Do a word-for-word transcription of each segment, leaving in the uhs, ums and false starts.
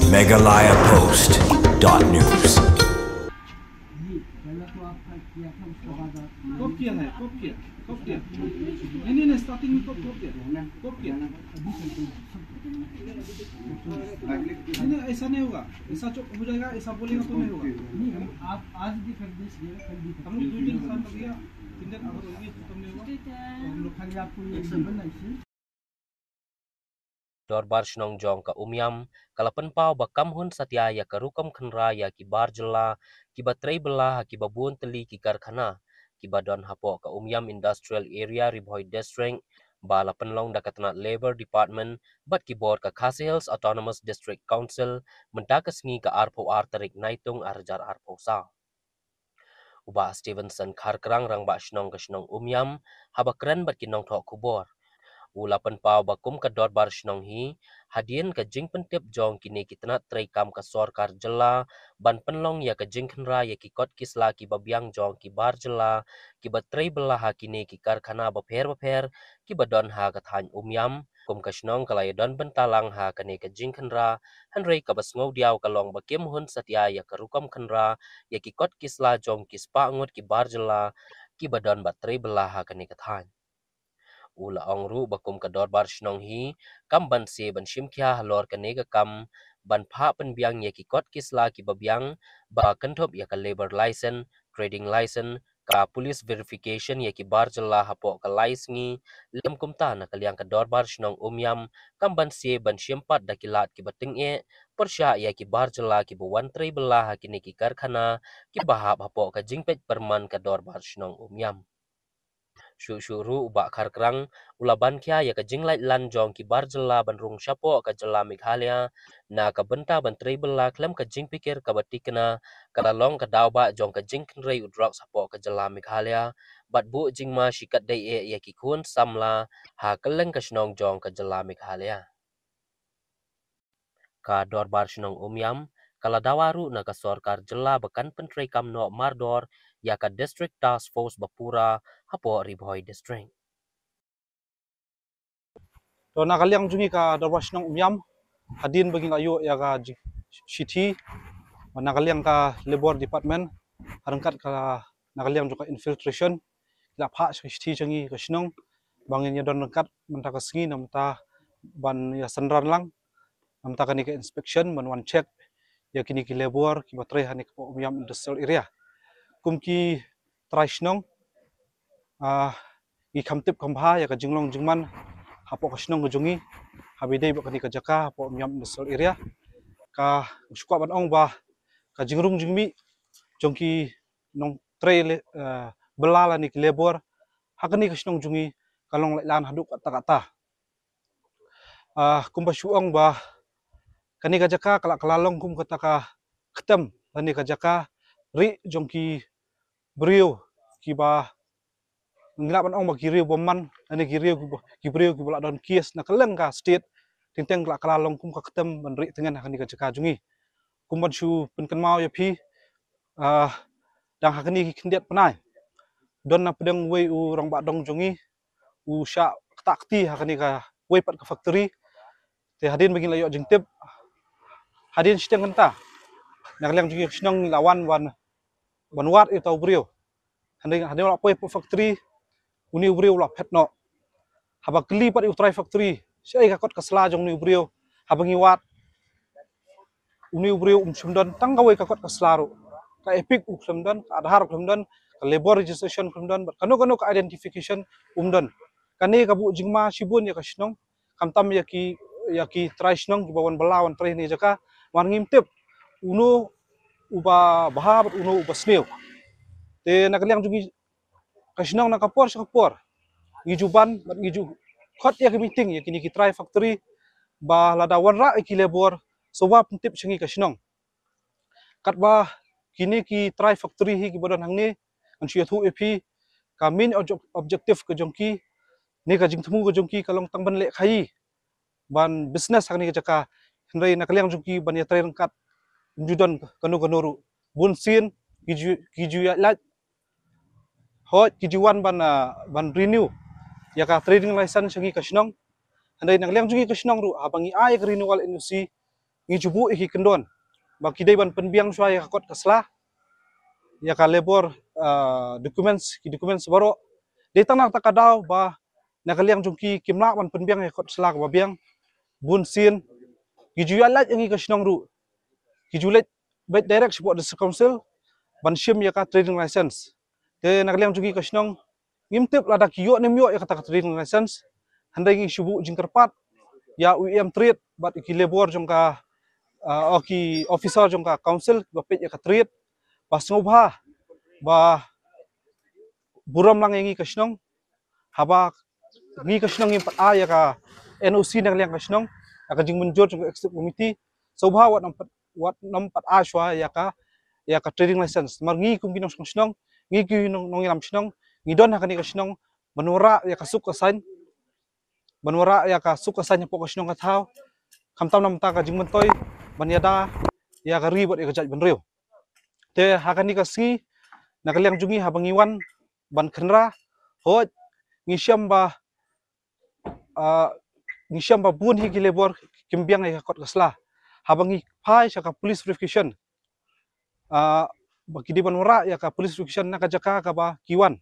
Meghalaya Post dot news. कब किया है? कब किया? कब किया? नहीं, नहीं, नहीं, स्टार्टिंग में कब, कब किया? कब किया? नहीं, नहीं, ऐसा नहीं होगा। ऐसा चुप हो जाएगा, ऐसा बोलेगा तो नहीं होगा। नहीं, हम आप आज भी कर दीजिए, कल भी कर हम लोग दो दिन काम कर दिया, तीन दिन अगर होगी तो कम नहीं होगा। तो हम लोग खाली आपको ये एक्शन बनना है। Dorbar Shnong jong ka Umiam ka la pynpaw ba kam hun satia ïa ka rukom khynra ïa ki bar jylla kiba trei bylla ha kiba bun tylli ki karkhana kiba don hapoh ka Umiam Industrial Area, Ri Bhoi District, ba la pynlong da ka tnat Labour Department bad ki bor ka Khasi Hills Autonomous District Council mynta ka sngi ka arphew ar tarik Naitung arhajar arphew saw. U Bah Stevenson Kharkrang, Rangbah Shnong ka shnong Umiam, haba kren bad ki nongthoh khubor, u la pynpaw ba kum ka Dorbar Shnong hi, hadien ka jingpyntip jong kine ki tnat treikam ka sorkar jylla ban pynlong ïa ka jingkhynra ïa ki kot ki sla kiba biang jong ki bar jylla kiba trei bylla ha kine ki karkhana bapher bapher kiba don ha ka thaiñ Umiam, kum ka shnong ka la ïadon bynta lang ha kane ka jingkhynra, hynrei kaba sngewdiaw ka long ba kim hun satia ïa ka rukom khynra ïa ki kot ki sla jong ki spah ngut ki bar jylla kiba don bad trei bylla ha kane ka thaiñ. U la ong ruh ba kum ka Dorbar Shnong hi kam ban se ban shim khia halor kane ka kam ban phah pynbiang ïa ki kot ki sla kiba biang ba kynthup ïa ka labour license, trading license, ka police verification ïa ki bar jylla hapoh ka lai sngi, lem kumta na ka liang ka Dorbar Shnong Umiam kam ban se ban shim pat da ki lad kiba tyngeh pyrshah ïa ki bar jylla kiba wan trei bylla ha kine ki karkhana kiba hap hapoh ka jingpeit pyrman ka Dorbar Shnong Umiam. Shuh shuh ruh u Bah Kharkrang u la ban khia ïa ka jinglait lan jong ki bar jylla ban rung shapoh ka jylla Meghalaya na ka bynta ban trei bylla khlem ka jingpikir kaba thikna, ka la long ka daw ba jong ka jingkynrei u drugs hapoh ka jylla Meghalaya bad buh jingma shikatdei eh ïa ki khun samla ha kylleng ka shnong jong ka jylla Meghalaya. Ka Dorbar Shnong Umiam ka la dawa ruh na ka sorkar jylla ba kan pyntreikam noh mardor ïa ka District Task Force ba pura hapoh Ri Bhoi District. To na ka liang jong ngi ka Dorbar Shnong Umiam, hadien ba ngi la ïoh ïa ka ji-, shithi na ka liang ka Labour Department, ha ryngkat ka na ka liang jong ka infiltration, ki la phah shithi jong ngi ka shnong ba ngin ïa don ryngkat mynta ka sngi na mynta ban ïa synran lang na mynta kane ka inspection ban wan check ïa kine ki labour kiba trei ha kane ka Umiam Industrial Area. Kum ki trai shnong, ah, ngi kham tip kham bha ïa ka jinglong jingman hapoh ka shnong ka jong ngi haba ïadei bad kane ka jaka hapoh Umiam Industrial Area. Ka shu kwah ban ong ba ka jingrung jingmih jong ki nongtrei le, eh, bylla lane ki labour ha kane ka shnong jong ngi ka long lait lan haduh katta katta. Ah, kumba shu ong ba kane ka jaka ka la, ka la long kum kata ka ktem lane ka jaka rieh jong ki briew kiba ngi lah ban ong ba ki riew bymman lane ki riew kiba, ki briew kiba la don case na kylleng ka state, teng teng ka la, ka la long kum ka ktem ban rieh tngen ha kane ka jaka jong ngi. Kum ban shu pynkynmaw ïa phi, ah, dang ha kine ki khyndiat bnai don na pdeng uwei u rangbah dong jong ngi u shah ktah kti ha kane ka uwei pat ka factory. Te hadien ba ngi la ïoh jingtip, hadien shiteng kynta na ka liang jong ngi ka shnong ngi la wan ban, ban wad ïa uta u briew. Hadien, hadien u la poi hapoh factory, une u briew u la phet noh. Haba kylli pat ïa u trai factory shaei ka kot ka sla jong une u briew, haba ngi wad, une u briew um shym don tang kawei ka kot ka sla ruh. Ka EPIC u khlem don, ka Aadhaar u khlem don, ka labour registration u khlem don, bad kano kano ka identification um don. Kane ka buh jingma shibun ïa ka shnong, khamtam ïa ki, ïa ki trai shnong kiba wan bylla wan trei ha kane ka jaka, namar ngim tip uno uba bha bad uno uba sniew. Te na ka liang jong ngi ka shnong na ka por sha ka por ngi ju ban bad ngi ju khot ïa ka meeting ïa kine ki trai factory ba lada wanrah ïa ki labour shuwa pyntip sha ngi ka shnong. Katba kine ki trai factory hi kiba don hangne, ngan shu ïathuh ïa phi, ka main obje-, objective ka jong ki ne ka jingthmu ka jong ki ka long tang ban leh khaïi, ban business ha kane ka jaka. Hynrei na ka liang jong ki ban ïatrei ryngkat ym ju don kano kano ruh. Bun sien ki ju, ki ju ïaid lait, hooid ki ju wan ban, ah, ban renew ïa ka trading license sha ngi ka shnong. Hynrei na ka liang jong ngi ka shnong ruh, haba ngi ai ïa ka renewal NOC, ngi ju buh ïa ki kyndon ba ki dei ban pynbiang shuwa ïa ka kot ka sla, ïa ka labour, ah, documents, ki documents baroh. Dei tang na kata ka daw ba na ka liang jong ki kim lah ban pynbiang ïa ka kot sla kaba biang. Bun sien ki ju ïa leit ïa ngi ka shnong ruh, ki ju leit beit direct shapoh District Council ban shim ïa ka trading license. Te na ka liang jong ngi ka shnong ngim tip lada ki ïoh ne ym ïoh ïa kata ka trading license. Hynrei ngi shu buh jingkyrpad ïa u E M Trade bad ki labour jong ka, ah, o ki officer jong ka council kiba peit ïa ka trade, ba sngewbha ba burom lang ïa ngi ka shnong, haba ngi ka shnong ngim pat ai ïa ka N O C na ka liang ka shnong, ïa ka jingmynjur jong ka executive committee, sngewbha wat nang pat, wat nang pat ai shuwa ïa ka, ïa ka trading license. Namar ngi kum ki nongshong shnong, ngi ki nong, nongïalam shnong, ngi don ha kane ka shnong ban wanrah ïa ka suk ka saiñ, ban wanrah ïa ka suk ka saiñ hapoh ka shnong ka thaw, khamtam na bynta ka jingmyntoi ban ïada ïa ka ri bad ïa ka jaitbynriew. Te ha kane ka sngi, na ka liang jong ngi haba ngi wan ban khynra, hooid, ngi shem ba, ah, ngi shem ba bun hi ki labour kim biang ïa ka kot ka sla. Haba ngi phai sha ka police verification, ah, ba ki dei ban wanrah ïa ka police verification na ka jaka kaba ki wan.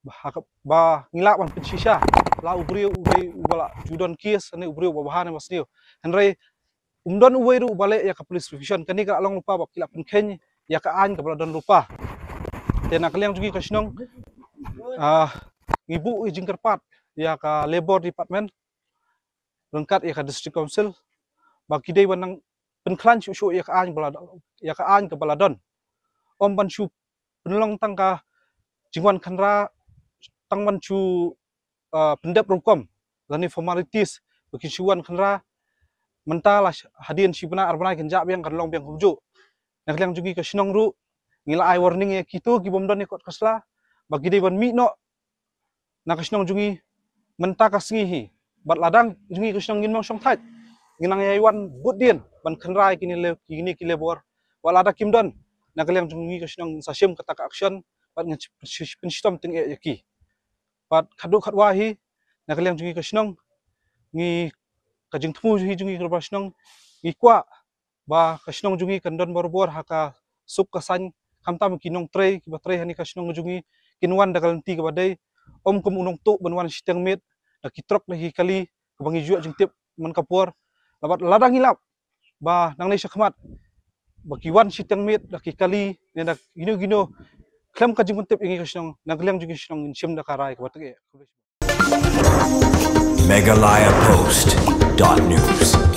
Ba, ha ka, ba ngi lah ban pynshisha la u briew u dei uba la ju don case ne u briew uba bha ne ba sniew. Hynrei um don uwei ruh uba leh ïa ka police verification. Kane ka la long lypa ba ki la pynkheiñ ïa ka aiñ kaba la don lypa. Te na ka liang jong ngi ka shnong, ah, ngi buh ïa jingkyrpad ïa ka Labour Department ryngkat ïa ka District Council ba ki dei ban nang pynkhlaiñ shuh shuh ïa ka aiñ ba la, ïa ka aiñ kaba la don. Ym ban shu pynlong tang ka jingwan khynra, tang ban shu, ah, pyndep rukom lane formalities ba kin shu wan khynra. Mynta la sh-, hadien shi bnai ar bnai kin jah biang, kan long biang kumjuh. Na ka liang jong ngi ka shnong ruh ngi la ai warning ïa kito ki bym don ïa kot ka sla ba ki dei ban mih noh na ka shnong jong ngi mynta ka sngi hi. Bad lada jong ngi ka shnong ngin mong shong thait, ngin nang ïai wan bud dien ban khynra ïa kine le, kine ki labour. Wat lada kim don, na ka liang jong ngi ka shnong ngin sa shim kata ka action bad ngin sh-, sh-, pynshitom tyngeh ïa ki. Bad khatduh khatwai hi, na ka liang jong ngi ka shnong, ngi, ka jingthmu hi jong ngi ka shnong, ngi kwah ba ka shnong jong ngi kan don barabor ha ka suk ka saiñ, khamtam ki nongtrei kiba trei ha kane ka shnong jong ngi kin wan da ka lynti kaba dei, ym kum u nongtuh ban wan shiteng miet da ki trok da ki kali kaba ngi ju ïoh jingtip man ka por. Bad lada ngi lap ba nangne shakhmat ba ki wan shiteng miet da ki kali ne da kino kino khlem ka jingpyntip ïa ngi ka shnong, na ka liang jong ngi ka shnong ngin shim da ka rai kaba tyngeh. Meghalaya Post dot news.